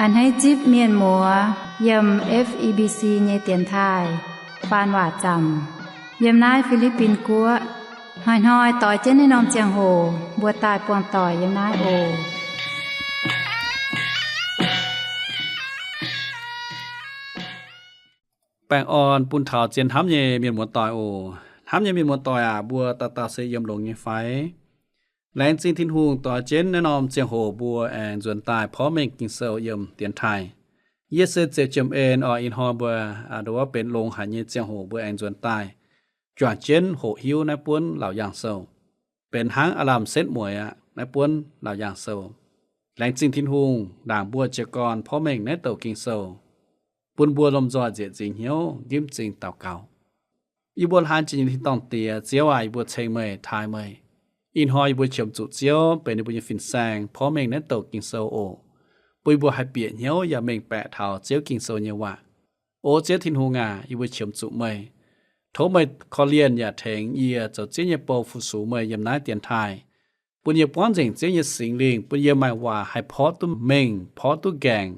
A'hneiv zipv mienh muoz yiem F E B C nyei dienx taaih faan waac zaamc yiem naaiv Fi^li^bin Guoqv. Hnoi-hnoi doix jienv naaiv norm ziangh hoc mbuo daaih buangh doic yiem naaiv oc. Baengh orn bun taux zien hnamv nyei mienh muoz-doic oc. Hnamv nyei mienh muoz-doic aac, mbuo dauh dauh se yiem longx nyei fai? Laengz zingh Tin-Hungh doix jienv naaiv norm ziangh hoc mbuo aengx nzuonx daaih porv mengh Ging-Sou yiem dienx taaih. Yie se Ziouc Jiem En oc. Ih hnoi mbuo, aa, nduov benx longx haic nyei ziangh hoc mbuo aengx nzuonx daaih juangc jienv hoqc hiuv naaiv buonv Laauc Yaangh Sou. Benx hnangv aav lamh setv mueiz aqv, naaiv buonv Laauc Yaangh Sou. Laengz zingh Tin-Hungh ndaangc mbuo jiez gorn porv mengh naaiv douc Ging-Sou, bun mbuo lomh nzoih nzieqc nzingc hnyouv nqimv zingh daux gaux. Yie mbuo hlaang jiex nyei tin-dorngh Diex, Ziouv aac, yie mbuo ceng meih, taaih meih. Ih hnoi yie mbuo qiemx zuqc Ziouv benx yie mbuo nyei fin-saeng porv mengh naaiv douc Ging-Sou oc, bun yie mbuo haih bieqc hnyouv yaac mengh baeqc taux Ziouv Ging-Sou nyei waac. O Ziouv Tin-Hungh aac, yie mbuo qiemx zuqc meih. Tov meih korv-lienh yaac tengx yie zoux Ziouv nyei bou fu-sux meih yiem naaiv dienx taaih. Bun yie buangv nzengc Ziouv nyei Singx Lingh, bun yie maaih waac haih porv duqv mengh, porv duqv nqaengc,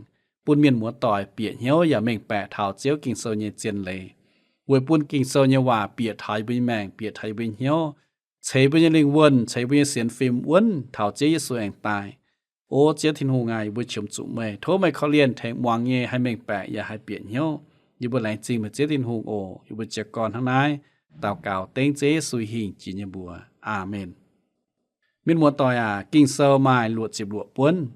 bun mienh muoz-doic bieqc hnyouv yaac mengh baeqc taux Ziouv Ging-Sou nyei zien leiz, weic bun Ging-Sou nyei waac bieqc taux yie mbuo nyei maengc, bieqc taux yie mbuo nyei hnyouv, ceix mbuo nyei lingh wuonh, ceix mbuo nyei sienx fim wuonv taux Ziouv Yesu aengx daaih. O Ziouv Tin-Hungh aac, yie mbuo qiemx zuqc meih. Tov meih korv-lienh tengx muangx nyei haih mengh baeqc yaac haih bieqc hnyouv. Yie mbuo laengz zingh meih Ziouv Tin-Hungh oc. Yie mbuo jiez gorn hnangv naaiv daux gaux dengv Ziouv Yesu hingh jiex nyei mbuox. Aamen. Mienh muoz-doic aac, Ging-Sou maaih luoqc ziepc luoqc buonv,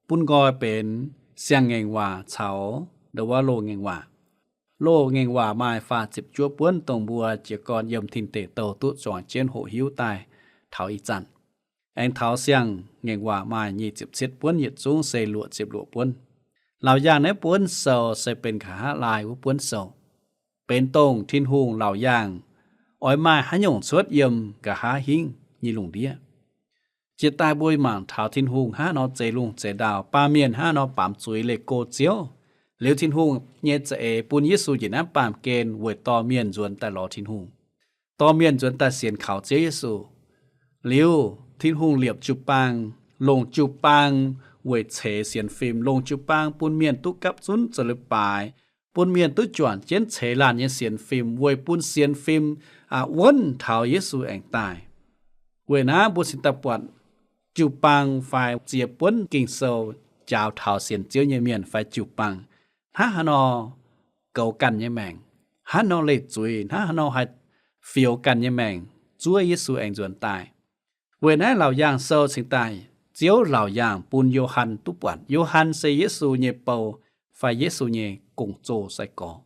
bun nqoi benx Siang-Ngaengc Waac caux ndau wuov Loz-Ngaengc Waac. Loz-Ngaengc Waac maaih faah ziepc juov buonv dongh mbuo jiez gorn yiem tin deic douh duqv zuangx jienv hoqc hiuv daaih taux ih zanc. Aengx taux Siang-Ngaengc Waac maaih nyic ziepc cietv buonv, yietc zungv se luoqc ziepc luoqc buonv. Laauc Yaangh naaiv buonv sou se benx nqa'haav laai wuov buonv sou, benx dongh Tin-Hungh Laauc Yaangh oix maaih haaix nyungc cuotv yiem nqa'haav hingv nyei lungh ndiev. Jiex daaih mbuo mangc taux Tin-Hungh hnangv nor zeix lungh zeix ndau, baamh mienh hnangv nor baamz zuiz leih go Ziouv. Liuz Tin-Hungh nyei za'eix bun Yesu njiec naaiv baamh gen weic dorh mienh nzuonx daaih lorz Tin-Hungh, dorh mienh nzuonx daaih sienx kaux Ziouv Yesu. Liuz Tin-Hungh liepc jiu-baang, longc jiu-baang weic ceix sienx fim, longc jiu-baang bun mienh duqv gapv zunv zoux leiz-baaix, bun mienh duqv juangc jienv ceix laanh nyei sienx fim, weic bun sienx fim, aa, wuonv taux Yesu aengx daaih. Weic naaiv mbuo cingx daaih buatc jiu-baang fai ziex buonv Ging-Sou njaaux taux sienx Ziouv nyei mienh fai jiu-baang hnangv haaix nor goux ganh nyei maengc, hnangv nor leih zuiz, hnangv haaix nor haih fioux ganh nyei maengc zuov Yesu aengx nzuonx daaih. Weic naaiv Laauc Yaangh Sou cingx daaih, Ziouv Laauc Yaangh bun Yo^han duqv buatc. Yo^han se Yesu nyei bou fai Yesu nyei gong-zoh sai-gorx,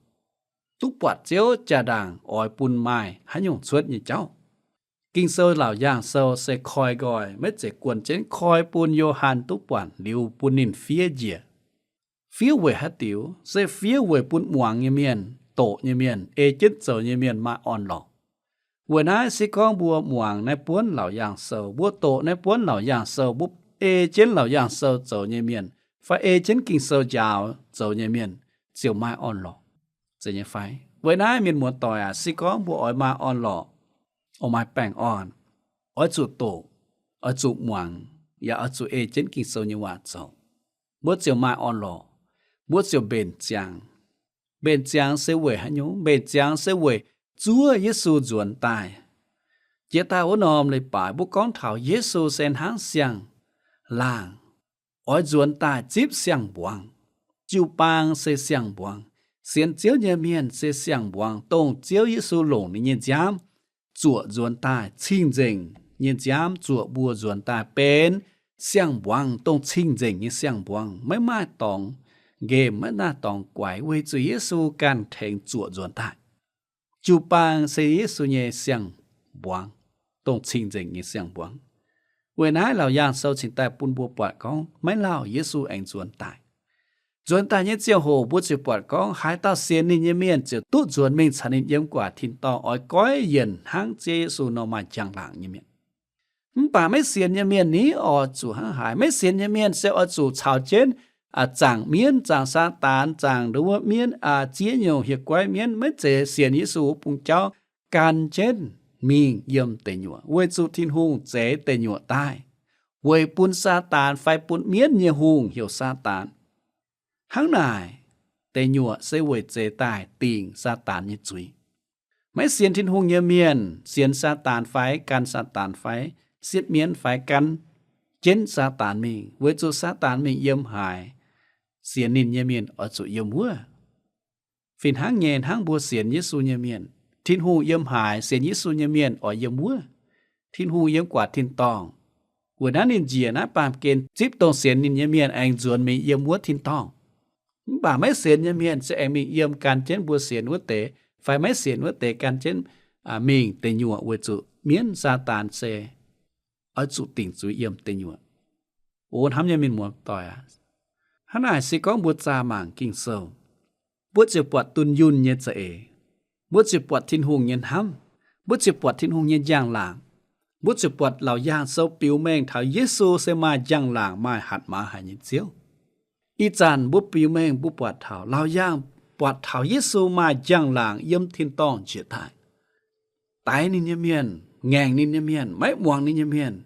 duqv buatc Ziouv jaa-ndaangc oix bun maaih haaix nyungc cuotv nyei jauv. Ging-Sou Laauc Yaangh Sou se koi nqoi, maiv zeiz guon jienv, koi bun Yo^han duqv buatc liuz bun ninh fiev njiec. Fiev weic haaix diuc? Se fiev weic bun muangx nyei mienh, doqc nyei mienh, ei jienv zoux nyei mienh maaih orn-lorqc. Weic naaiv se gorngv mbuo muangx naaiv buonv Laauc Yaangh Sou, mbuo doqc naaiv buonv Laauc Yaangh Sou, mbuo ei jienv Laauc Yaangh Sou zoux nyei mienh, fai ei jienv Ging-Sou njaaux zoux nyei mienh ziouc maaih orn-lorqc, zeiz nyei fai? Weic naaiv mienh muoz-doic aac, se gorngv mbuo oix maaih orn-lorqc, oix maaih baengh orn, oix zuqc doqc, oix zuqc muangx, yaac oix zuqc ei jienv Ging-Sou nyei waac zoux, mbuo ziouc maaih orn-lorqc, mbuo ziouc mbenc ziangx. Mbenc ziangx se weic haaix nyungc? Mbenc ziangx se weic zuov Yesu nzuonx daaih. Jiex daaih wuov norm leiz-baaix mbuo gorngv taux Yesu se hnangv siang-laangh oix nzuonx daaih zipv siang-mbuangz. Jiu-baang se siang-mbuangz. Sienx Ziouv nyei mienh se siang-mbuangz, dongh Ziouv Yesu longc ninh nyei nziaamv zuoqc nzuonx daaih, cing-nzengc nyei nziaamv zuoqc mbuo nzuonx daaih benx siang-mbuangz, dongh cing-nzengc nyei siang-mbuangz, maiv maaih dorngx nqemh, maiv maaih dorngx guaix, weic zuqc Yesu ganh tengx zuoqc nzuonx daaih. Jiu-baang se Yesu nyei siang-mbuangz, dongh cing-nzengc nyei siang-mbuangz. Weic naaiv Laauc Yaangh Sou cingx daaih bun mbuo buatc gorngv maiv lauh Yesu aengx nzuonx daaih. Nzuonx daaih nyei ziangh hoc mbuo ziouc buatc gorngv haaix dauh sienx ninh nyei mienh ziouc duqv nzuonx mingh caux ninh yiem gu'nguaaic tin-dorngh, oix goiv yienc hnangv Ziouv Yesu nor maaih njang-laangc nyei mienh. Mv baac maiv sienx nyei mienh ni oix zuqc hnangv haaix? Maiv sienx nyei mienh se oix zuqc caux jienv, aa, zaangc mienv, zaangc Saadaan, zaangc nduov mienv, aa, ziex nyungc hieh guaiv mienv, maiv zeiz sienx Yesu wuov bung jauv gan jienv mingh yiem deic nyuoqc, weic zuqc Tin-Hungh zeix deic nyuoqc daaih weic bun Saadaan fai bun mienv nyei hungh heuc Saadaan. Hnangv naaic, deic nyuoqc se weic zeiz daaih dingc Saadaan nyei zuiz. Maiv sienx Tin-Hungh nyei mienh, sienx Saadaan fai gan Saadaan fai sietv mienv fai gan jienv Saadaan mingh, weic zuqc Saadaan mingh yiem haaix, sienx ninh nyei mienh oix zuqc yiem wuov. Fih hnangv nyei, hnangv mbuo sienx Yesu nyei mienh, Tin-Hungh yiem haaix, sienx Yesu nyei mienh oix yiem wuov. Tin-Hungh yiem guatc tin-dorngh. Weic naaiv ninh njiec naaiv baamh gen zipv dongh sienx ninh nyei mienh aengx nzuonx mingh yiem wuov tin-dorngh. Mv baac maiv sienx nyei mienh se aengx mingh yiem gan jienv mbuo sienx wuov deix, fai maiv sienx wuov deix gan jienv mingh deic nyuoqc, weic zuqc mienv Saadaan se oix zuqc dingc zuiz yiem deic nyuoqc. O hnamv nyei mienh muoz-doic aac, hnangv naaic se gorngv mbuo zaah mangc Ging-Sou, mbuo ziouc buatc dunh yunh nyei za'eix. Mbuo ziouc buatc Tin-Hungh nyei hnamv. Mbuo ziouc buatc Tin-Hungh nyei njang-laangc. Mbuo ziouc buatc Laauc Yaangh Sou biux mengh taux Yesu se maaih njang-laangc, maaih hatc maaz haic nyei Ziouv. Ih zanc mbuo biux mengh mbuo buatc taux Laauc Yaangh, buatc taux Yesu maaih njang-laangc yiem tin-dorngh njiec daaih, daix ninh nyei mienh, ngaengc ninh nyei mienh, maiv muangx ninh nyei mienh,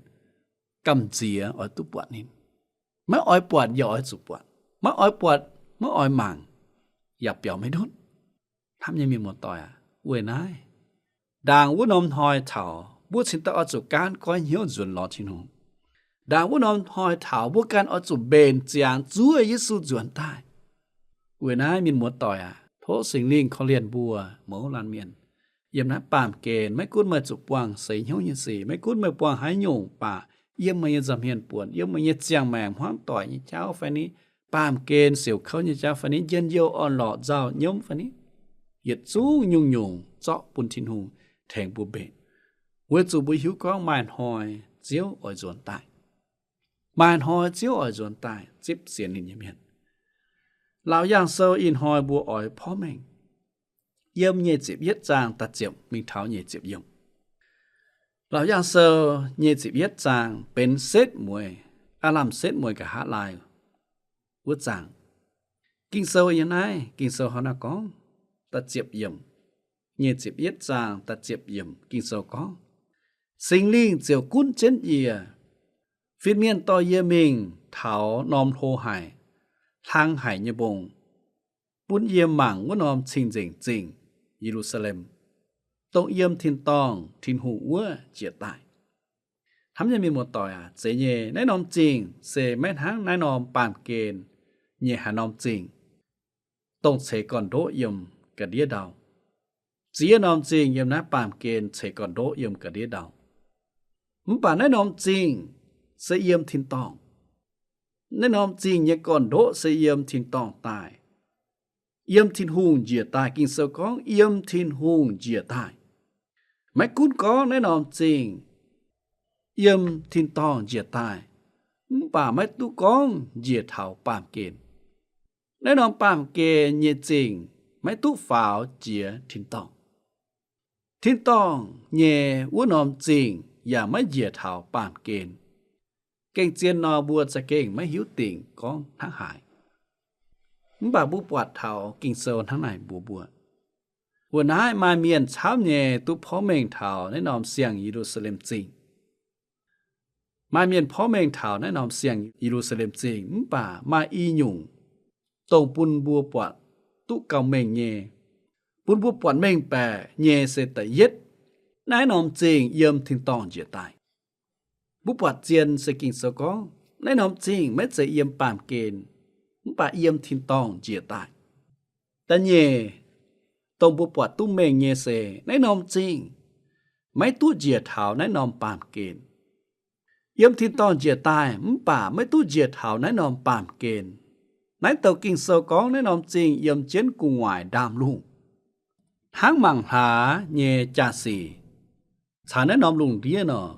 gamh nziex oix duqv buatc ninh. Maiv oix buatc yaac oix zuqc buatc. Maiv oix buatc, maiv oix mangc, yaac biaux maiv ndutv. Hnamv nyei mienh muoz-doic aac, weic naaiv, ndaangc wuov norm hnoi taux, mbuo cingx daaih oix zuqc gaanv goiv hnyouv nzuonx lorz Tin-Hungh. Ndaangc wuov norm hnoi taux, mbuo ganh oix zuqc mbenc ziangx zuov Yesu nzuonx daaih. Weic naaiv mienh muoz-doic aac, tov Singx Lingh korv-lienh mbuo mouz laanh mienh. Yiem naaiv baamh gen maiv gunv meih zuqc buangh seix hnyouv nyei sic, maiv gunv meih buangh haaix nyungc baac, yiem meih nyei nza'hmien buonc, yiem meih nyei ziangh maengc hmuangv doic nyei jauv fai ni, baamh gen siouc kouv nyei jauv fai ni, njien-youh orn-lorqc nzauh nyiemv fai ni, yietc zungv nyungc-nyungc zorqv bun Tin-Hungh tengx mbuo mbenc. Weic zuqc mbuo hiuv gorngv maaih hnoi Ziouv oix nzuonx daaih. Maaih hnoi Ziouv oix nzuonx daaih zipv sienx ninh nyei mienh. Laauc Yaangh Sou ih hnoi mbuo oix porv mengh yiem nyic ziepc yietv zaang da'ziepc mingh taux nyic ziepc yiemc. Laauc Yaangh Sou nyic ziepc yietv zaang benx setv mueiz, aav lamh setv mueiz nqa'haav laai wuov zaang. Ging-Sou yiem naaiv, Ging-Sou hnangv naaiv gorngv, da'ziepc yiemc, nyic ziepc yietv zaang da'ziepc yiemc Ging-Sou gorngv, Singx Lingh ziouc gunv jienv yie, fin-mienh dorh yie mingh taux norm hlo haic, hlang haic nyei mbong, bun yie mangc wuov norm cing-nzengc zingh, Ye^lu^saa^lem, dongh yiem tin-dorngh Tin-Hungh wuov njiec daaih. Hnamv nyei mienh muoz-doic aac, zeiz nyei, naaiv norm zingh se maiv hnangv naaiv norm baamh gen nyei haaix norm zingh, dongh ceix gorn-ndoqv yiem ga'ndiev ndau. Ziex norm zingh yiem naaiv baamh gen ceix gorn-ndoqv yiem ga'ndiev ndau. Mv baac naaiv norm zingh se yiem tin-dorngh. Naaiv norm zingh nyei gorn-ndoqv se yiem tin-dorngh daaih, yiem Tin-Hungh njiec daaih. Ging-Sou gorngv yiem Tin-Hungh njiec daaih. Maiv gunv gorngv naaiv norm zingh yiem tin-dorngh njiec daaih, mv baac maiv duqv gorngv njiec taux baamh gen. Naaiv norm baamh gen nyei zingh maiv duqv faaux jiex tin-dorngh. Tin-dorngh nyei wuov norm zingh yaac maiv njiec taux baamh gen. Gengh zien nor, mbuo za'gengh maiv hiuv dingc gorngv hnangv haaix. Mv baac mbuo buatc taux Ging-Sou hnangv naaic mbuox mbuo, weic naaiv maaih mienh camv nyei duqv porv mengh taux naaiv norm siang-Ye^lu^saa^lem Zingh. Maaih mienh porv mengh taux naaiv norm siang-Ye^lu^saa^lem Zingh, mv baac maaih i nyungc, dongh bun mbuo buatc duqv gauh mengh nyei, bun mbuo buatc mengh baeqc nyei se da'yietv, naaiv norm zingh yiem tin-dorngh njiec daaih. Mbuo buatc zien se Ging-Sou gorngv naaiv norm zingh maiv zeiz yiem baamh gen, mv baac yiem tin-dorngh njiec daaih. Da'nyeic, dongh mbuo buatc duqv mengh nyei se naaiv norm zingh maiv duqv njiec taux naaiv norm baamh gen. Yiem tin-dorngh njiec daaih mv baac maiv duqv njiec taux naaiv norm baamh gen. Naaiv douc Ging-Sou gorngv naaiv norm zingh yiem jienv gu'nguaaic ndaamv-lungh, hnangv mangc hlaax nyei jaa-sic caux naaiv norm lungh ndiev nor.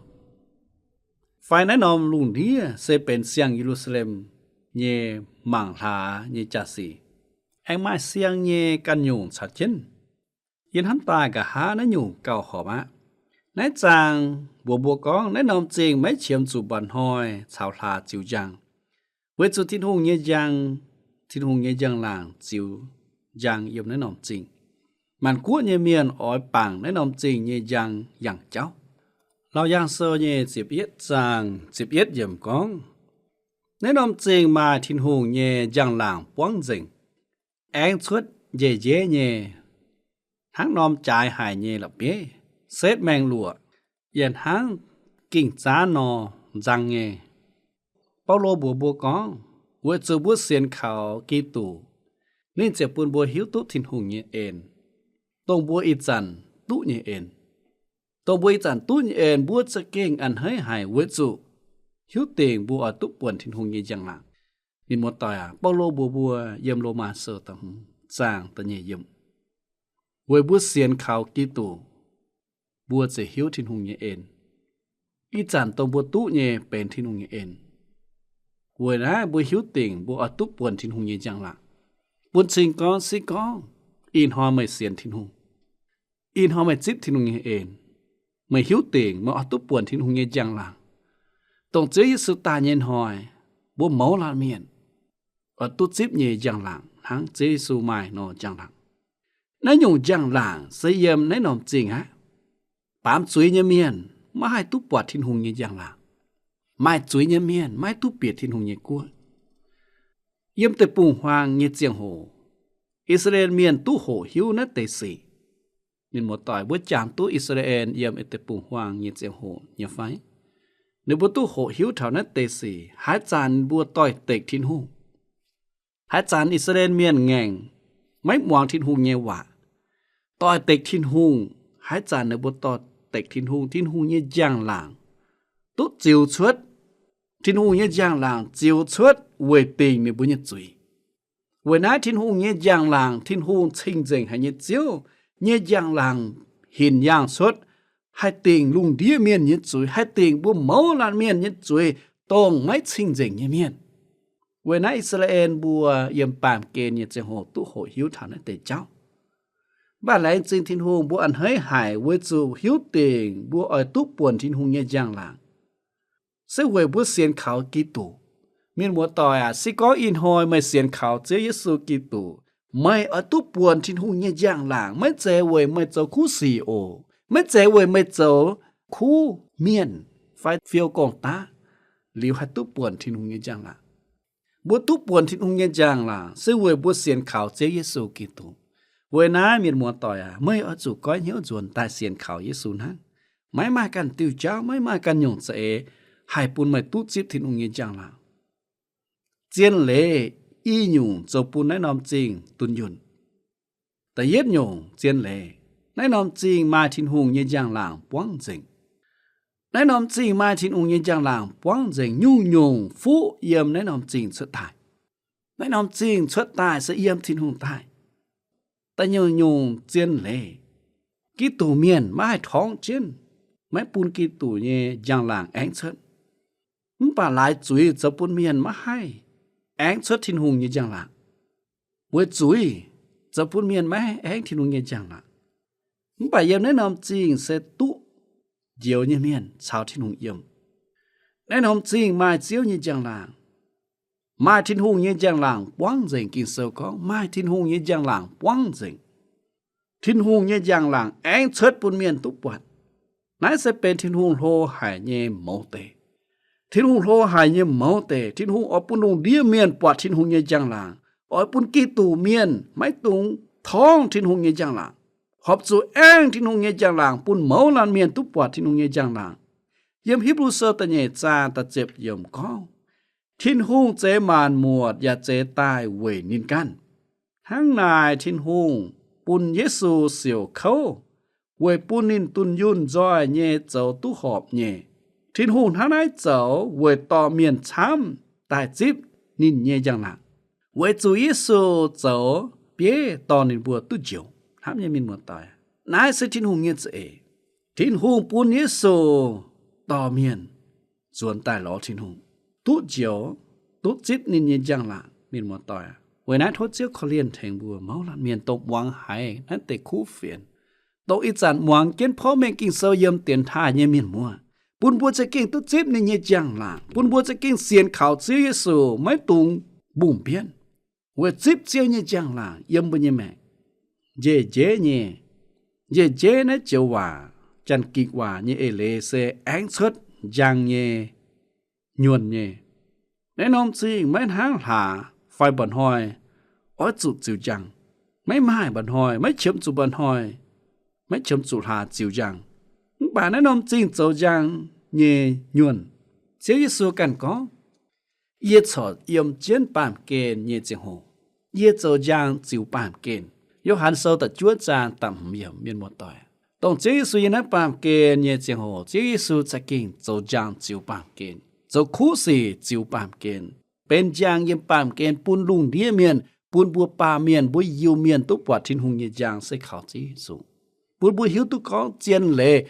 Fai naaiv norm lungh ndiev se benx siang-Ye^lu^saa^lem nyei mangc hlaax nyei jaa-sic, aengx maaih siang nyei ganh nyungc caux jienv. Yie hnamv daaih nqa'haav naaiv nyungc gauh horpc aqv. Naaiv zaang mbuox mbuo gorngv naaiv norm zingh maiv qiemx zuqc mba'hnoi caux hlaax ziux njang, weic zuqc Tin-Hungh nyei njang, Tin-Hungh nyei njang-laangc ziux njang yiem naaiv norm zingh. Maanc guoqv nyei mienh oix bangc naaiv norm zingh nyei njang yangh jauv. Laauc Yaangh Sou nyei ziepc yietv zaang ziepc yietv yiemc gorngv, Naaiv norm zingh maaih Tin-Hungh nyei njang-laangc buangv nzengc, aengv cuotv njeih njeiv nyei, hnangv norm jaaix haic nyei la'bieiv, setv maengh luoqc, yaac hnangv ging-zaanv nor nzang nyei. Baulo mbuox mbuo gorngv, weic zuqc mbuo sienx kaux Giduc, ninh ziouc bun mbuo hiuv duqv Tin-Hungh nyei en, dongh mbuo ih zanc duqv nyei en. Dongh mbuo ih zanc duqv nyei en, mbuo za'gengh a'hneiv haic weic zuqc hiuv dingc mbuo oix duqv buonc Tin-Hungh nyei njang-laangc. Mienh muoz-doic aac, Baulo mbuox mbuo yiem Lomaa Sou da'hmz zaang da'nyeic yiemc, weic mbuo sienx kaux Giduc, mbuo ziouc hiuv Tin-Hungh nyei en. Ih zanc dongh mbuo duqv nyei benx Tin-Hungh nyei en. Weic naaiv mbuo hiuv dingc mbuo oix duqv buonc Tin-Hungh nyei njang-laangc. Bun cing gorngv, se gorngv ih hnoi meih sienx Tin-Hungh, ih hnoi meih zipv Tin-Hungh nyei en, meih hiuv dingc meih oix duqv buonc Tin-Hungh nyei njang-laangc. Dongh Ziouv Yesu daaih nyei hnoi, mbuo mouz laanh mienh oix duqv zipv nyei njang-laangc hnangv Ziouv Yesu maaih nor njang-laangc. Naaiv nyungc njang-laangc se yiem naaiv norm zingh aqv. Baamz zuiz nyei mienh maiv haih duqv buatc Tin-Hungh nyei njang-laangc. Maaih zuiz nyei mienh maiv duqv bieqc Tin-Hungh nyei guoqv. Yiem deic-bung-huaang nyei ziangh hoc, I^saa^laa^en Mienh duqv hoqc hiuv naaiv deix sic. Mienh muoz-doic, mbuo jangx duqv I^saa^laa^en yiem deic-bung-huaang nyei ziangh hoc nyei fai? Ninh mbuo duqv hoqc hiuv taux naaiv deix sic. Haaix zanc ninh mbuo doix-dekc Tin-Hungh, haaix zanc I^saa^laa^en Mienh ngaengc, maiv muangx Tin-Hungh nyei waac, doix-dekc Tin-Hungh, haaix zanc ninh mbuo doix-dekc Tin-Hungh, Tin-Hungh nyei njang-laangc duqv ziux cuotv. Tin-Hungh nyei njang-laangc ziux cuotv weic dingc ninh mbuo nyei zuiz. Weic naaiv Tin-Hungh nyei njang-laangc, Tin-Hungh cing-nzengc haic nyei Ziouv nyei njang-laangc hinc yaangh cuotv, haih dingc lungh ndiev mienh nyei zuiz, haih dingc mbuo mouz laanh mienh nyei zuiz, dongh maiv cing-nzengc nyei mienh. Weic naaiv I^saa^laa^en mbuo yiem baamh gen nyei ziangh hoc duqv hoqc hiuv taux naaiv deix jauv. Mv baac laengz zingh Tin-Hungh, mbuo a'hneiv haic weic zuqc hiuv dingc mbuo oix duqv buonc Tin-Hungh nyei njang-laangc, se weic mbuo sienx kaux Giduc. Mienh muoz-doic aac, se gorngv ih hnoi meih sienx kaux Ziouv Yesu Giduc, meih oix duqv buonc Tin-Hungh nyei njang-laangc, maiv zeiz weic meih zoux kuv sic oc. Maiv zeiz weic meih zoux kuv mienh fai fiou gorngv-daqv liuz haih duqv buonc Tin-Hungh nyei njang-laangc. Mbuo duqv buonc Tin-Hungh nyei njang-laangc se weic mbuo sienx kaux Ziouv Yesu Giduc. Weic naaiv, mienh muoz-doic aac, meih oix zuqc goiv hnyouv nzuonx daaih sienx kaux Yesu hnangv. Maiv maaih ganh diuh jauv, maiv maaih ganh nyungc za'eix haih bun meih duqv zipv Tin-Hungh nyei njang-laangc. Zien leiz i nyungc zoux bun naaiv norm zingh dunh yunh. Da'yietv nyungc zien leiz, naaiv norm zingh maaih Tin-Hungh nyei njang-laangc buangv nzengc. Naaiv norm zingh maaih Tin-Hungh nyei njang-laangc buangv nzengc. Nyungc-nyungc fuqv yiem naaiv norm zingh cuotv daaih. Naaiv norm zingh cuotv daaih se yiem Tin-Hungh daaih. Da'nyeic nyungc zien leiz, Giduc Mienh maiv haih torngv jienv, maiv bun Giduc nyei njang-laangc aengv cuotv. Mv baac laaix zuiz zoux bun mienh maiv haih aengv cuotv Tin-Hungh nyei njang-laangc. Weic zuiz zoux bun mienh maiv haih aengv Tin-Hungh nyei njang-laangc. Mv baac yiem naaiv norm zingh se duqv njoux nyei mienh caux Tin-Hungh yiem. Naaiv norm zingh maaih Ziouv nyei njang-laangc, maaih Tin-Hungh nyei njang-laangc buangv nzengc. Ging-Sou gorngv maaih Tin-Hungh nyei njang-laangc buangv nzengc. Tin-Hungh nyei njang-laangc aengv cuotv bun mienh duqv buatc. Naaiv se benx Tin-Hungh hlo haic nyei mouz deix. Tin-Hungh hlo haic nyei mouz deix, Tin-Hungh oix bun lungh ndiev mienh buatc Tin-Hungh nyei njang-laangc, oix bun Giduc Mienh maiv dungx torngv Tin-Hungh nyei njang-laangc, horpc zuqc aengv Tin-Hungh nyei njang-laangc bun mouz laanh mienh duqv buatc Tin-Hungh nyei njang-laangc. Yiem Hipv^lu Sou da'nyeic zaang da'ziepc yiemc gorngv, Tin-Hungh zeix maanc muotc yaac zeix daaih weic ninh ganh. Hnangv naaic, Tin-Hungh bun Yesu siouc kouv, weic bun ninh dunh yunh nzoih nyei zoux duqv horpc nyei. Tin-Hungh hnangv naaiv zoux weic dorh mienh camv daaih zipv ninh nyei njang-laangc, weic zuqc Yesu zoux bieiv dorh ninh mbuo duqv njoux. Hnamv nyei mienh muoz-doic, naaiv se Tin-Hungh nyei za'eix. Tin-Hungh bun Yesu dorh mienh nzuonx daaih lorz Tin-Hungh, duqv njoux, duqv zipv ninh nyei njang-laangc. Mienh muoz-doic, weic naaiv tov Ziouv korv-lienh tengx mbuo mouz laanh mienh dongh muangx haiz naaiv deix kuv fienx, dongh ih zanc muangx jienv porv mengh Ging-Sou yiem dienx taaih nyei mienh muoz, bun mbuo za'gengh duqv zipv ninh nyei njang-laangc, bun mbuo za'gengh sienx kaux Ziouv Yesu maiv dungx mbungh mbienv, weic zipv Ziouv nyei njang-laangc yiem mbuo nyei maengc. Njeih njeiv nyei, njeih njeiv naaiv joux waac, Janx-Gikc waac nyei eix leiz se aengv cuotv njang nyei, nyuonh nyei. Naaiv norm zingh maiv hnangv hlaax fai mba'hnoi oix zuqc ziux njang. Maiv maaih mba'hnoi, maiv qiemx zuqc mba'hnoi, maiv qiemx zuqc hlaax ziux njang. Mv baac naaiv norm zingh zoux njang nyei nyuonh, Ziouv Yesu ganh gorngv, yie corc yiem jienv baamh gen nyei ziangh hoc, yie zoux njang ziux baamh gen. Yo^han Sou da'juov zaang da'hmz yiemc, mienh muoz-doic. Dongh Ziouv Yesu yiem naaiv baamh gen nyei ziangh hoc, Ziouv Yesu za'gengh zoux njang ziux baamh gen, zoux kuv sic ziux baamh gen, benx njang yiem baamh gen bun lungh ndiev mienh, bun mbuo baamh mienh, mbuo Iu-Mienh duqv buatc Tin-Hungh nyei njang se kaux Ziouv Yesu, bun mbuo hiuv duqv gorngv zien leiz,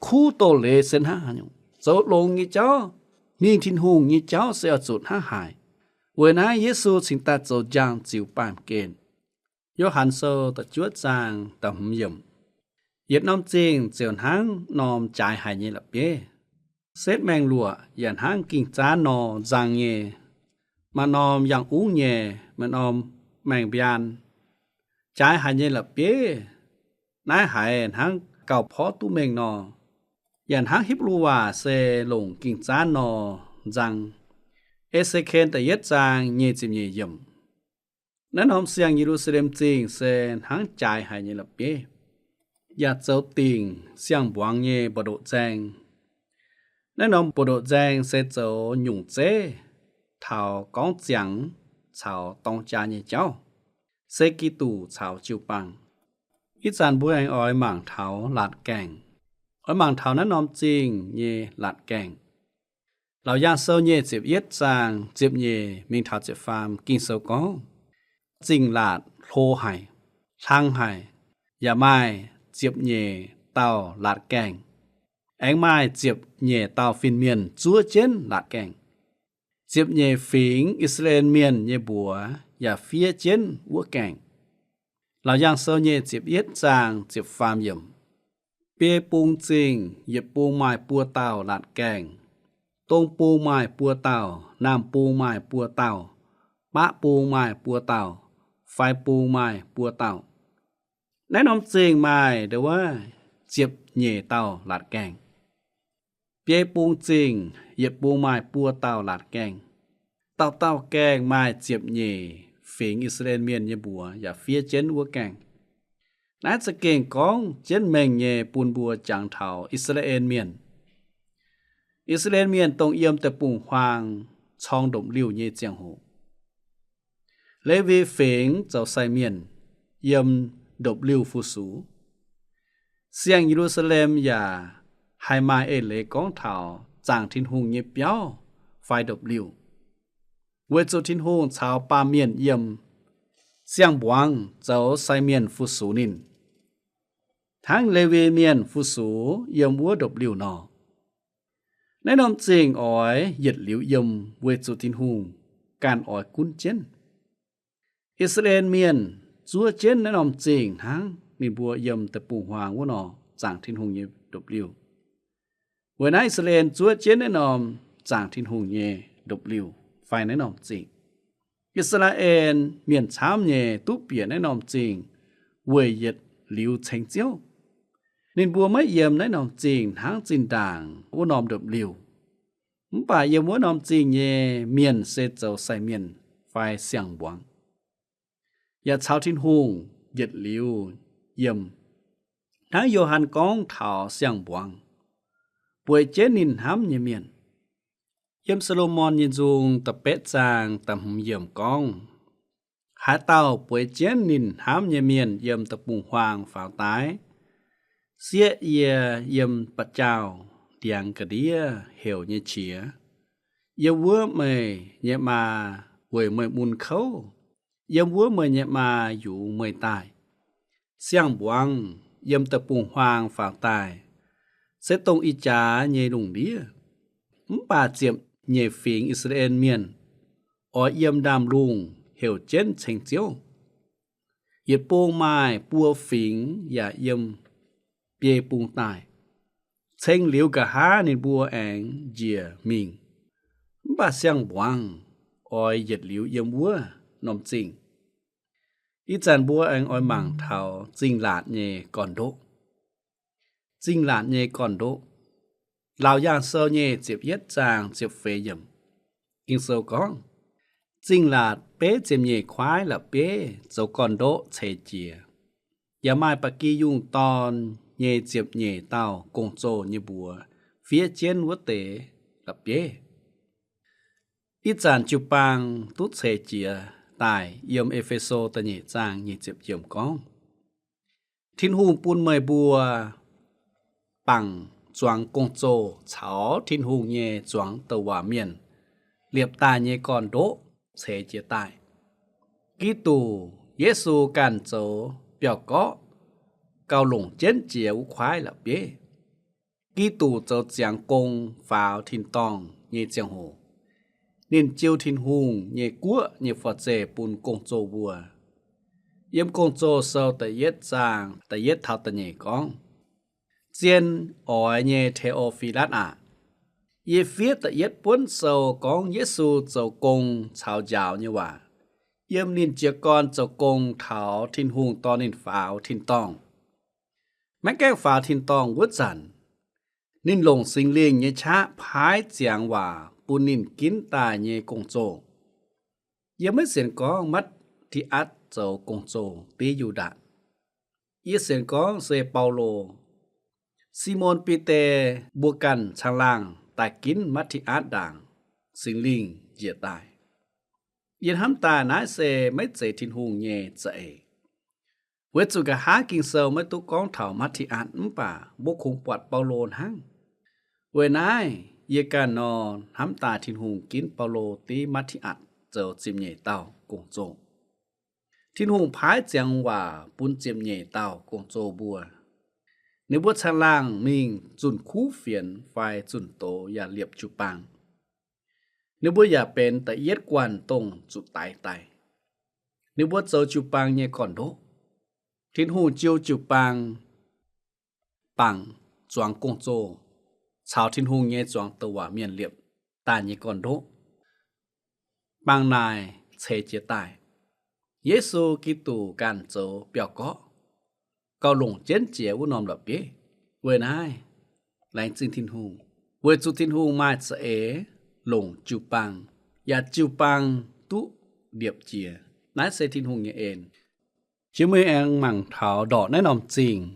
kuv doz-leiz se hnangv haaix nyungc, zoux longx nyei jauv, mingh Tin-Hungh nyei jauv se oix zuqc hnangv haaix. Weic naaiv Yesu cingx daaih zoux njang ziux baamh gen. Yo^han Sou da'juov zaang da'hmz yiemc. Yietc norm zingh ziouc hnangv norm jaaix haic nyei la'bieiv, setv maengh luoqc, yaac hnangv ging zaanv nor nzang nyei. Maaih norm yangh ungv nyei, maaih norm maengh mbiaan. Jaaix haic nyei la'bieiv naaiv haiz hnangv gauh porv duqv mengh nor, yaac hnangv Hipv^lu waac se longc ging zaanv nor nzang. E^se^ken da'yietv zaang nyic ziepc nyeic yiemc. Naaiv norm siang-Ye^lu^saa^lem Zingh se hnangv jaaix haic nyei la'bieiv, yaac zoux dingc siang-mbuangz nyei mbu'ndoqc nzaeng. Naaiv norm mbu'ndoqc nzaeng se zoux nyungc zeiv taux gorngv ziangx caux dorng jaa nyei jauv, se Giduc caux jiu-baang. Ih zanc mbuo aengx oix mangc taux laatc gaengh. Oix mangc taux naaiv norm zingh nyei laatc gaengh. Laauc Yaangh Sou nyic ziepc yietv zaang ziepc nyeic mingh taux ziepc faam Ging-Sou gorngv, zingh laatc hlo haic, hlang haic, yaac maaih ziepc nyeic dauh laatc gaengh. Aengx maaih ziepc nyeic dauh fin-mienh zuov jienv laatc gaengh. Ziepc nyeic fingx I^saa^laa^en Mienh nyei mbuox yaac fiev jienv wuov gaengh. Laauc Yaangh Sou nyic ziepc yietv zaang ziepc faam yiemc. Biei bung zingh yietc bung maaih buo dauh laatc gaengh, dong bung maaih buo dauh, naamh bung maaih buo dauh, maqv bung maaih buo dauh, fai bung maaih buo dauh. Naaiv norm zingh maaih ndo wuov ziepc nyeic dauh laatc gaengh. Biei bung zingh yietc bung maaih buo dauh laatc gaengh. Dauh dauh gaengh maaih ziepc nyeic fingx I^saa^laa^en Mienh nyei mbuox yaac fiev jienv wuov gaengh. Naaiv za'gengh gorngv jienv mengh nyei bun mbuo jangx taux I^saa^laa^en Mienh. I^saa^laa^en Mienh dongh yiem deic-bung-huaang corng ndopv-liuh nyei ziangh hoc, Lewi Fingx zoux sai mienh yiem ndopv-liuh fu-sux. Siang-Ye^lu^saa^lem yaac haih maaih eix leiz gorngv taux zaangc Tin-Hungh nyei biauv fai ndopv-liuh, weic zuqc Tin-Hungh caux baamh mienh yiem siang-mbuangz zoux sai mienh fu-sux ninh, hnangv Lewi Mienh fu-sux yiem wuov ndopv-liuh nor. Naaiv norm zingh oix yietc liuz yiem weic zuqc Tin-Hungh ganh oix gunv jienv. I^saa^laa^en Mienh zuov jienv naaiv norm zingh hnangv ninh mbuo yiem deic-bung-huaang wuov nor zaangc Tin-Hungh nyei ndopv-liuh. Weic naaiv I^saa^laa^en zuov jienv naaiv norm zaangc Tin-Hungh nyei ndopv-liuh fai naaiv norm zingh. I^saa^laa^en Mienh camv nyei duqv bieqc naaiv norm zingh weic yietc liuz ceng Ziouv. Ninh mbuo maiv yiem naaiv norm zingh hnangv zinh ndaangc wuov norm ndopv-liuh. Mv baac yiem wuov norm zingh nyei mienh se zoux sai mienh fai siang-mbuangz, yaac caux Tin-Hungh yietc liuz yiem. Hnangv Yo^han gorngv taux siang-mbuangz, bueix jienv ninh hnamv nyei mienh. Yiem Saa^lo^morn Nyei Nzung da'betv zaang da'hmz yiemc gorngv, haaix dauh bueix jienv ninh hnamv nyei mienh yiem deic-bung-huaang faaux daaih, sieqv yie yiem ba'jaauh ndiangx ga'ndiev heuc nyei qiex, yiem wuov meih nyei maa weic meih mun kouv, yiem wuov meih nyei maa yungz meih daaih. Siang-mbuangz yiem deic-bung-huaang faaux daaih, se dongh ih jaax nyei lungh ndiev. Mv baac ziepc nyeic fingx I^saa^laa^en Mienh oix yiem ndaamv-lungh heuc jienv ceng Ziouv. Yietc bung maaih buo fingx yaac yiem biei bung daaih. Ceng liuz nqa'haav ninh mbuo aengx njiec mingh. Mv baac siang-mbuangz oix yietc liuz yiem wuov norm zingh. Ih zanc mbuo aengx oix mangc taux zingh laatc nyei gorn-ndoqv. Zingh laatc nyei gorn-ndoqv. Laauc Yaangh Sou nyei ziepc yietv zaang ziepc feix yiemc. Ging-Sou gorngv, zingh laatc beiv ziepc nyeic kuaaiv la'bieiv zoux gorn-ndoqv ceix jiez, yaac maaih ba'gi yungh dorn nyei ziepc nyeic dauh gong-zoh nyei mbuox fiev jienv wuov deix la'bieiv. Ih zanc jiu-baang duqv ceix jiez daaih yiem E^fe^so da'nyeic zaang nyic ziepc yiemc gorngv, Tin-Hungh bun meih mbuo bangc zuangx gong-zoh caux Tin-Hungh nyei zuangx douc waac mienh liepc daaih nyei gorn-ndoqv ceix jiez daaih. Giduc Yesu ganh zoux biauv-gorqv gauh longc jienv jiex wuov kuaaiv la'bieiv. Giduc zoux ziangx gong faaux tin-dorngh nyei ziangh hoc, ninh jiu Tin-Hungh nyei guoqv nyei forv-zeih bun gong-zoh mbuo. Yiem Gong-Zoh Sou da'yietv zaang da'yietv taux da'nyeic gorngv, Zien oix nyei Te^o^fi^latv aah! Yie fiev da'yietv buonv sou gorngv Yesu zoux gong caux njaaux nyei waac, yiem ninh jiez gorn zoux gong taux Tin-Hungh dorh ninh faaux tin-dorngh. Maiv gaengh faaux tin-dorngh wuov zanc, ninh longc Singx Lingh nyei qaqv paaiv ziangx waac bun ninh ginv daaih nyei gong-zoh. Yie maiv sienx gorngv Matv^ti^atv zoux gong-zoh div Yu^ndaatc. Yie sienx gorngv se Baulo, Simon Bide mbuo ganh caangh laangh daaih ginv Matv^ti^atv ndaangc, Singx Lingh njiec daaih. Yie hnamv daaih naaiv se maiv zeiz Tin-Hungh nyei za'eix. Weic zuqc nqa'haav Ging-Sou maiv duqv gorngv taux Matv^ti^atv, mv baac mbuo kungx buatc Baulo hnangv. Weic naaiv yie ganh nor hnamv daaih Tin-Hungh ginv Baulo div Matv^ti^atv zoux ziepc nyeic dauh gong-zoh. Tin-Hungh paaiv ziangx waac bun ziepc nyeic dauh gong-zoh mbuo. Ninh mbuo caangh laangh mingh zunh kuv fienx fai zunh doz yaac liepc jiu-baang. Ninh mbuo yaac benx da'yietv guanh dongh zuqc daix daaih. Ninh mbuo zoux jiu-baang nyei gorn-ndoqv. Tin-Hungh jiu jiu-baang bangc zuangx gong-zoh caux Tin-Hungh nyei zuangx douc waac mienh liepc daaih nyei gorn-ndoqv. Bangc naaic ceix jiez daaih. Yesu Giduc ganh zoux biauv-gorqv, gauh longc jienv jiex wuov norm la'bieiv. Weic naaiv, laengz zingh Tin-Hungh, weic zuqc Tin-Hungh maaih za'eix longc jiu-baang, yaac jiu-baang duqv liepc jiex. Naaiv se Tin-Hungh nyei en. Jiex mingh aengx mangc taux ndortc naaiv norm zingh.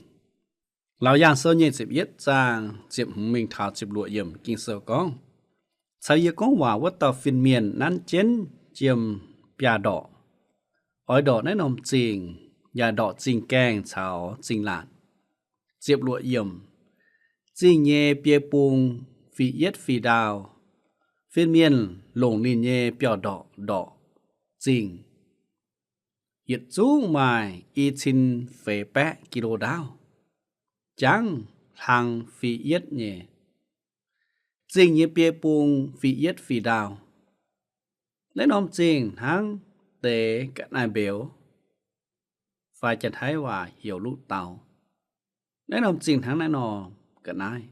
Laauc Yaangh Sou nyei ziepc yietv zaang ziepc hmz mingh taux ziepc luoqc yiemc Ging-Sou gorngv, caux yie gorngv waac wuov dauh fin-mienh nanv jienv jiem biaav-ndorqc, oix ndortc naaiv norm zingh, yaac ndortc zingh gaengh caux zingh laatc. Ziepc luoqc yiemc, zingh nyei biei bung fih yietv fih ndaauv, fin-mienh longc ninh nyei biauv-ndorqc ndorqc zingh. Yietc zungv maaih i cin feix baeqv gi^lo ndaauv, jangv hlang fih yietv nyei. Zingh nyei biei bung fih yietv fih ndaauv. Naaiv norm zingh hnangv deix ga'naaiv-mbeux, fai Janx-Taiv waac heuc luqv dau. Naaiv norm zingh hnangv naaiv nor ga'naaiv,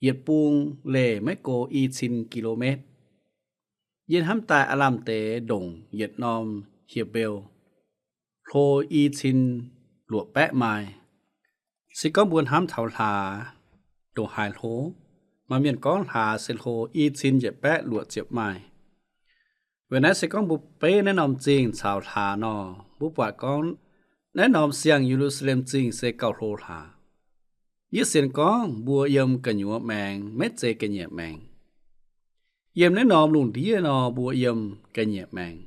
yietc bung leih maiv go i cin ki^lo^metv. Yie hnamv daaih aav lamh deix ndongc yietc norm hieh beu hlo i cin luoqc baeqv maaih. Se gorngv mbuo hnamv taux hlaax, ndongc haaix hlo, maaih mienh gorngv hlaax se hlo i cin yietc baeqv luoqc ziepc maaih. Weic naaiv se gorngv mbuo beiv naaiv norm zingh caux hlaax nor, mbuo buatc gorngv naaiv norm siang-Ye^lu^saa^lem Zingh se gauh hlo hlaax. Yie sienx gorngv mbuo yiem gu'nyuoz maengx maiv zeiz ga'nyiec maengx. Yiem naaiv norm lungh ndiev nor mbuo yiem ga'nyiec maengx.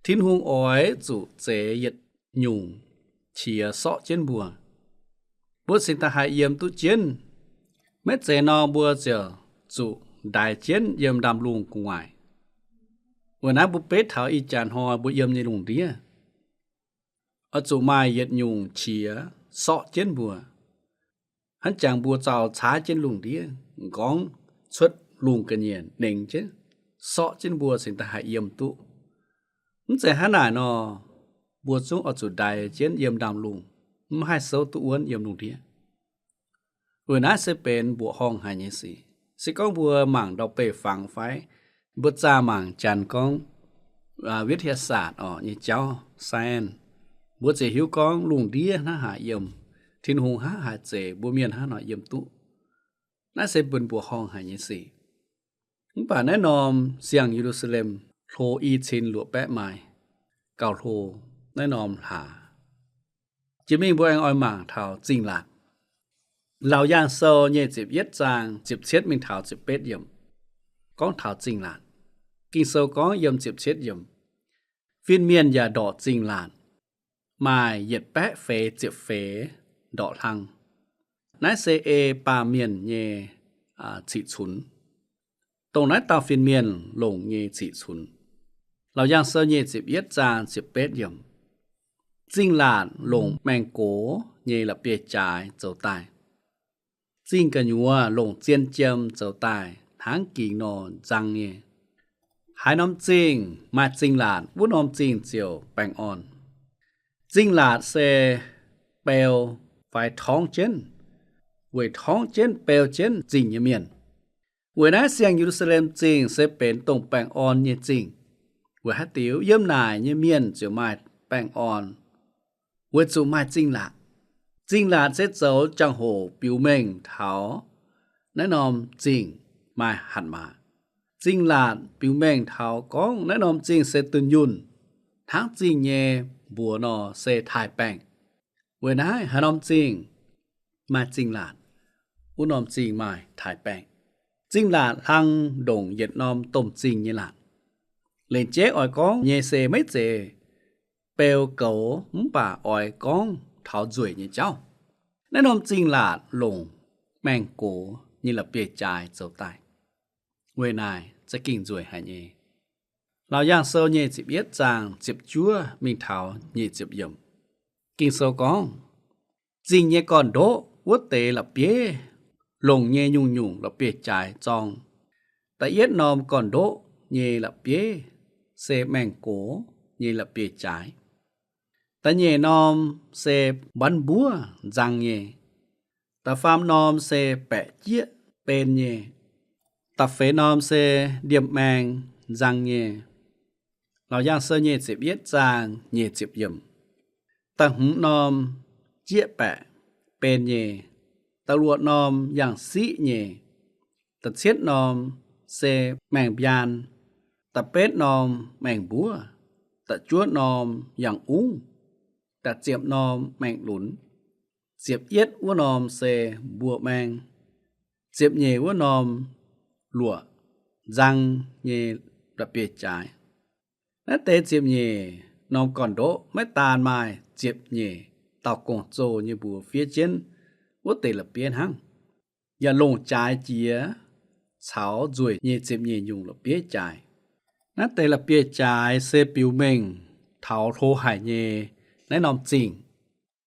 Tin-Hungh oix zuqc zeix yietc nyungc qiex sorqv jienv mbuo. Mbuo cingx daaih haih yiem duqv jienv. Maiv zeiz nor mbuo ziouc zuqc ndaix jienv yiem ndaamv-lungh gu'nguaaic. Weic naaiv mbuo beiv taux ih jaax hnoi mbuo yiem nyei lungh ndiev oix zuqc maaih yietc nyungc qiex sorqv jienv mbuo. Hnangv jangx mbuo zaux caaiv jienv lungh ndiev, m'nqorngv cuotv lungh ga'nyiec nengx jienv, sorqv jienv mbuo cingx daaih haih yiem duqv. Mv zeiz hnangv naaic nor, mbuo zungv oix zuqc ndaix jienv yiem ndaamv-lungh, mv haih souv duqv wuonv yiem lungh ndiev. Weic naaiv se benx mbuoqc horngh haic nyei sic. Se gorngv mbuo mangc ndau-beih fangx fai mbuo zaah mangc janx gorngv วิทยาศาสตร์ orqc nyei jauv, science, mbuo ziouc hiuv gorngv lungh ndiev hnangv haaix yiem, Tin-Hungh hnangv haaix zeiz, mbuo mienh hnangv haaix nor yiem duqv. Naaiv se benx mbuoqc horngh haic nyei sic. Mv baac naaiv norm siang-Ye^lu^saa^lem hlo i cin luoqc baeqv maaih gauh hlo naaiv norm hlaax. Jiex mingh mbuo aengx oix mangc taux zingh laatc. Laauc Yaangh Sou nyei ziepc yietv zaang ziepc cietv mingh taux ziepc betv yiemc gorngv taux zingh laatc. Ging-Sou gorngv yiem ziepc cietv yiemc, Fin-mienh yaac ndorqc zingh laatc, maaih yietc baeqv feix ziepc feix ndorqc hlang. Naaiv se ei baamh mienh nyei ciqv-cunx. Dongh naaiv dauh fin-mienh longc nyei ciqv-cunx. Laauc Yaangh Sou nyei ziepc yietv zaang ziepc betv yiemc, zingh laatc longc maengx gox nyei la'bieiv-jaaix zoux daaih. Zingh gu'nyuoz longc zien jiem zoux daaih hnangv gingx nor nzang nyei. Haaix norm zingh maaih zingh laatc, wuov norm zingh ziouc baengh orn. Zingh laatc se beu fai torngv jienv, weic torngv jienv beu jienv zingh nyei mienh. Weic naaiv siang-Ye^lu^saa^lem Zingh se benx dongh baengh orn nyei zingh. Weic haaix diuc? Yiem naaic nyei mienh ziouc maaih baengh orn, weic zuqc maaih zingh laatc. Zingh laatc se zoux jangx-hoc biux mengh taux naaiv norm zingh maaih hatc maaz. Zingh laatc biux mengh taux gorngv naaiv norm zingh se dunh yunh, hnangv zingh nyei mbuox nor se taaix-baengh. Weic naaiv haaix norm zingh maaih zingh laatc, wuov norm zingh maaih taaix-baengh. Zingh laatc hlang ndongc yietc norm domh zingh nyei laatc. Lengc jeiv oix gorngv nyei se maiv zeiz beu goux mv baac oix gorngv taux nzueic nyei jauv. Naaiv norm zingh laatc longc maengx gox nyei la'bieiv-jaaix zoux daaih. Weic naaic za'gengh nzueic haic nyei. Laauc Yaangh Sou nyei ziepc yietv zaang ziepc juov mingh taux nyic ziepc yiemc. Ging-Sou gorngv, zingh nyei gorn-ndoqv wuov deix la'bieiv longc nyei nyungc-nyungc la'bieiv-jaaix zorng. Da'yietv norm gorn-ndoqv nyei la'bieiv se maengx gox nyei la'bieiv-jaaix. Da'nyeic norm se mbanv mbuov nzang nyei. Da'faam norm se baeqc jieqv ben nyei. Da'feix norm se ndiemh maeng nzang nyei. Laauc Yaangh Sou nyei ziepc yietv zaang nyic ziepc yiemc. Da'hmz norm jieqv baeqc ben nyei. Da'luoqc norm yangh siqv nyei. Da'cietv norm se maengx mbiaan. Da'betv norm maengx mbuov. Da'juov norm yangh ungv. Da'ziepc norm maengx lunx. Ziepc yietv wuov norm se mbuoqc maeng. Ziepc nyeic wuov norm luoqc nzang nyei la'bieiv-jaaix. Naaiv deix ziepc nyeic norm gorn-ndoqv maiv daan maaih ziepc nyeic dauh gong-zoh nyei mbuox fiev jienv wuov deix la'bieiv hnangv, yaac longc jaaix jiex caux nzueic nyei ziepc nyeic nyungc la'bieiv-jaaix. Naaiv deix la'bieiv-jaaix se biux mengh taux hlo haic nyei naaiv norm zingh.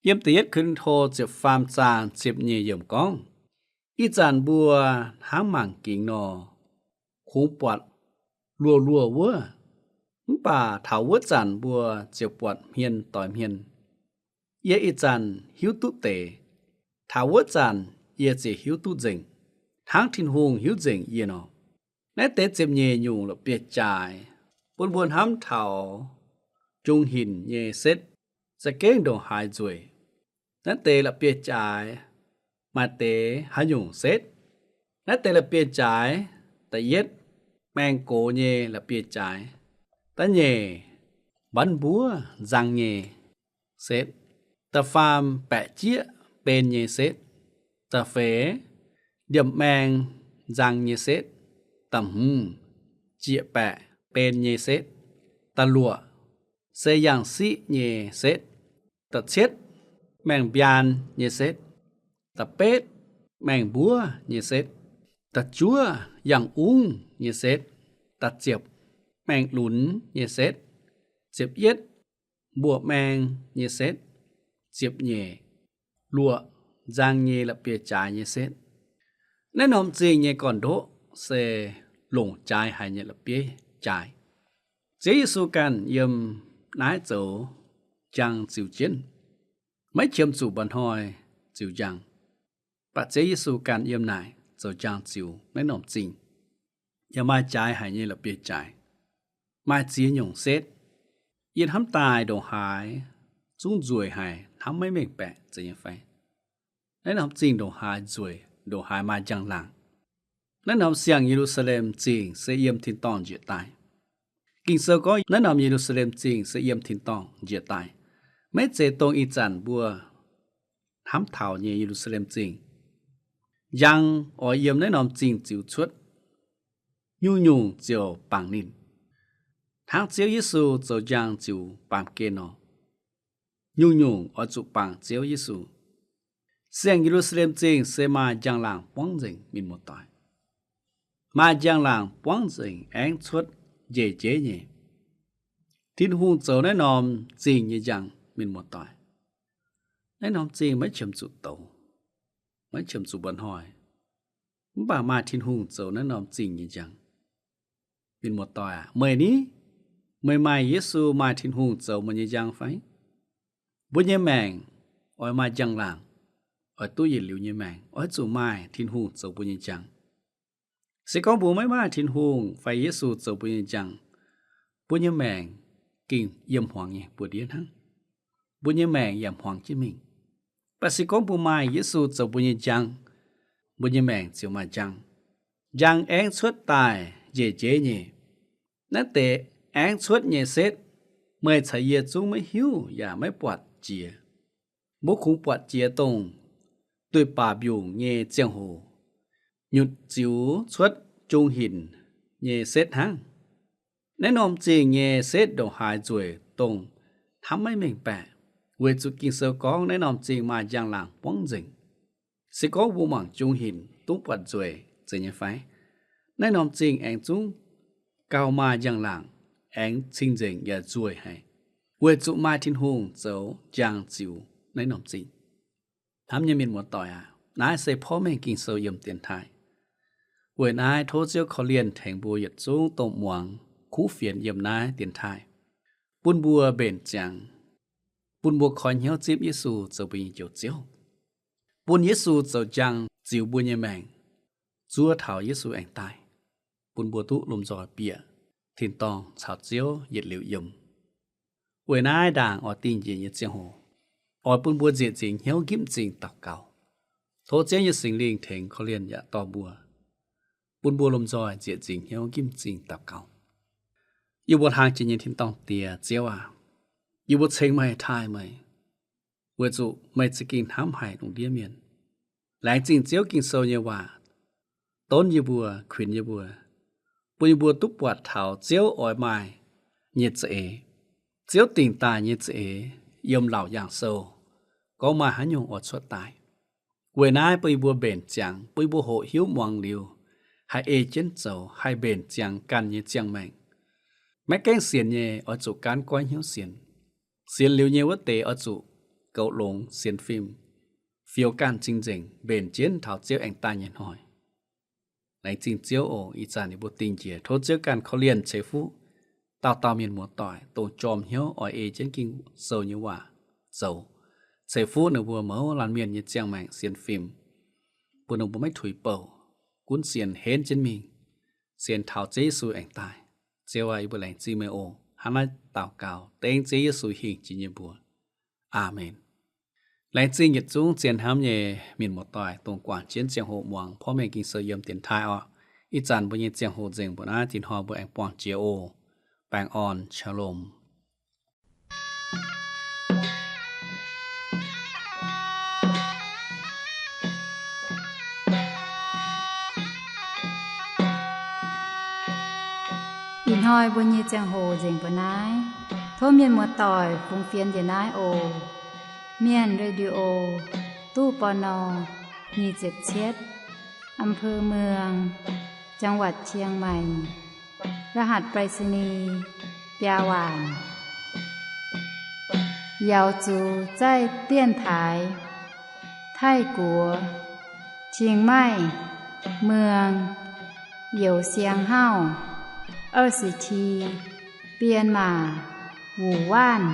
Yiem da'yietv Ko^lin^to ziepc faam zaang ziepc nyeic yiemc gorngv, ih zanc mbuo hnangv mangc gingx nor, kungx buatc luoz-luoz wuov, mv baac taux wuov zanc mbuo ziouc buatc hmien doix hmien. Yie ih zanc hiuv duqv deix, taux wuov zanc yie ziouc hiuv duqv nzengc, hnangv Tin-Hungh hiuv nzengc yie nor. Naaiv deix ziepc nyeic nyungc la'bieiv-jaaix bun mbuo hnamv taux jung hinc nyei setv za'gengh ndongc haaix nzueic. Naaiv deix la'bieiv-jaaix maaih deix haaix nyungc setv? Naaiv deix la'bieiv-jaaix, da'yietv, maengx gox nyei la'bieiv-jaaix. Da'nyeic, mbanv mbuov nzang nyei setv. Da'faam, baeqc jieqv ben nyei setv. Da'feix, ndiemh maeng nzang nyei setv. Da'hmz, jieqv baeqc ben nyei setv. Da'luoqc, se yangh siqv nyei setv. Da'cietv, maengx mbiaan nyei setv. Da'betv, maengx mbuov nyei setv. Da'juov, yangh ungv nyei setv. Da'ziepc, maengx lunx nyei setv. Ziepc yietv, mbuoqc maeng nyei setv. Ziepc nyeic, luoqc nzang nyei la'bieiv-jaaix nyei setv. Naaiv norm zingh nyei gorn-ndoqv se longc jaaix haic nyei la'bieiv-jaaix. Ziouv Yesu ganh yiem naaiv zoux njang ziux jienv, maiv qiemx zuqc mba'hnoi ziux njang. Mv baac Ziouv Yesu ganh yiem naaic zoux njang ziux naaiv norm zingh, yaac maaih jaaix haic nyei la'bieiv-jaaix, maaih ziex nyungc setv. Yie hnamv daaih ndongc haaix zungv nzueic haic, hnamv maiv mengh baeqc zeiz nyei fai? Naaiv norm zingh ndongc haaix nzueic, ndongc haaix maaih njang-laangc. Naaiv norm siang-Ye^lu^saa^lem Zingh se yiem tin-dorngh njiec daaih. Ging-Sou gorngv naaiv norm Ye^lu^saa^lem Zingh se yiem tin-dorngh njiec daaih, maiv zeiz dongh ih zanc mbuo hnamv taux nyei Ye^lu^saa^lem Zingh. Njang oix yiem naaiv norm zingh ziux cuotv, nyungc-nyungc ziouc bangc ninh, hnangv Ziouv Yesu zoux njang ziux baamh gen nor. Nyungc-nyungc oix zuqc bangc Ziouv Yesu. Siang-Ye^lu^saa^lem Zingh se maaih njang-laangc buangv nzengc, mienh muoz-doic. Maaih njang-laangc buangv nzengc, aengx cuotv njiec jeiv nyei. Tin-Hungh zoux naaiv norm zingh nyei njang, mienh muoz-doic. Naaiv norm zingh maiv qiemx zuqc douz, maiv qiemx zuqc mba'hnoi, mv baac maaih Tin-Hungh zoux naaiv norm zingh nyei njang. Mienh muoz-doic aac, meih ni, meih maaih Yesu, maaih Tin-Hungh zoux meih nyei njang fai? Mbuo nyei maengc oix maaih njang-laangc, oix duqv yietc liuz nyei maengc, oix zuqc maaih Tin-Hungh zoux mbuo nyei njang. Se gorngv mbuo maiv maaih Tin-Hungh fai Yesu zoux mbuo nyei njang, mbuo nyei maengc gengh yiem hmuangx nyei buoz-ndiev hnangv. Mbuo nyei maengc yaac hmuangx jienv mingh. Mv baac se gorngv mbuo maaih Yesu zoux mbuo nyei njang, mbuo nyei maengc ziouc maaih njang. Njang aengx cuotv daaih njiec jeiv nyei. Naaiv deix aengx cuotv nyei setv, meih caux yie zungv maiv hiuv yaac maiv buatc jiex. Mbuo kungx buatc jiex dongh duih baac mbiungc nyei ziangh hoc nyutc ziux cuotv jung hinc nyei setv hnangv. Naaiv norm zingh nyei setv ndongc haaix nzueic dongh hnamv maiv mengh baeqc, weic zuqc Ging-Sou gorngv naaiv norm zingh maaih njang-laangc buangv nzengc. Se gorngv mbuo mangc jung hinc duqv buatc nzueic zeiz nyei fai? Naaiv norm zingh aengx zungv gauh maaih njang-laangc, aengx cing-nzengc yaac nzueic haic, weic zuqc maaih Tin-Hungh zoux njang ziux naaiv norm zingh. Hnamv nyei mienh muoz-doic aac, naaiv se porv mengh Ging-Sou yiem dienx taaih. Weic naaiv tov Ziouv korv-lienh tengx mbuo yietc zungv dongh muangx kuv fienx yiem naaiv dienx taaih, bun mbuo mbenc ziangx, bun mbuo koi hnyouv zipv Yesu zoux mbuo nyei Njoux Ziouv, bun Yesu zoux njang ziux mbuo nyei maengc, zuov taux Yesu aengx daaih, bun mbuo duqv lomh nzoih bieqc tin-dorngh caux Ziouv yietc liuz yiem. Weic naaiv ndaangc oix dingh njiec nyei ziangh hoc, oix bun mbuo nzieqc nzingc hnyouv nqipv m'zing daux gaux. Tov Ziouv nyei Singx Lingh tengx korv-lienh yaac dorh mbuo, bun mbuo lomh nzoih nzieqc nzingc hnyouv nqipv m'zing daux gaux. Yie mbuo hlang jiex nyei tin-dorngh Diex, Ziouv aac, yie mbuo ceng meih, taaih meih, weic zuqc meih za'gengh hnamv haic lungh ndiev mienh. Laengz zingh Ziouv Ging-Sou nyei waac donv yie mbuo, kuinx yie mbuo, bun yie mbuo duqv buatc taux Ziouv oix maaih nyei za'eix, Ziouv dingc daaih nyei za'eix yiem Laauc Yaangh Sou gorngv maaih haaix nyungc oix cuotv daaih. Weic naaiv bun yie mbuo mbenc ziangx, bun yie mbuo hoqc hiuv muangx liuz, haih ei jienv zoux, haih mbenc ziangx ganh nyei ziangh maengc. Maiv gaengh sienx nyei oix zuqc gaanv goiv hnyouv sienx. Sienx liuz nyei wuov deix oix zuqc goux longx sienx fim, fioux ganh cing-nzengc mbenc jienv taux Ziouv aengx daaih nyei hnoi. Laengz zingh Ziouv oc. Ih zanc yie mbuo dingh njiec, tov Ziouv ganh korv-lienh ceix fuqv dauh dauh mienh muoz-doic dongh jorm hnyouv oix ei jienv Ging-Sou nyei waac zoux. Ceix fuqv ninh mbuo mouz laanh mienh nyei ziangh maengc sienx fim, bun ninh mbuo maiv tuix bouh, gunv sienx henv jienv mingh, sienx taux Ziouv Yesu aengx daaih. Ziouv aac, yie mbuo laengz zingh meih oc. Hnangv naaiv daux gaux dengv Ziouv Yesu hingh jiex nyei mbuox. Aamen. Laengz zingh yietc zungv zien hnamv nyei mienh muoz-doic, dongh guangc jienv ziangh hoc muangx porv mengh Ging-Sou yiem dienx taaih oc. Ih zanc mbuo nyei ziangh hoc nzengc mbuo naaiv, dinh hnoi mbuo aengx buangh jiex oc. Baengh orn, shalom. Ih hnoi mbuo nyei ziangh hoc nzengc mbuo naaiv. Tov mienh muoz-doic fungx fienx njiec naaiv oc. Mienh Radio, ตู้ ปณ. nyic ziepc cietv, อำเภอเมือง จังหวัดเชียงใหม่ รหัสไปรษณีย์ biaa waanc. 瑶族在电台 Taiv-Guoqv, Chiang Mai, เมือง Youh Siang Hauv, 二十七, Bienh Maac, Wuonh Waanc.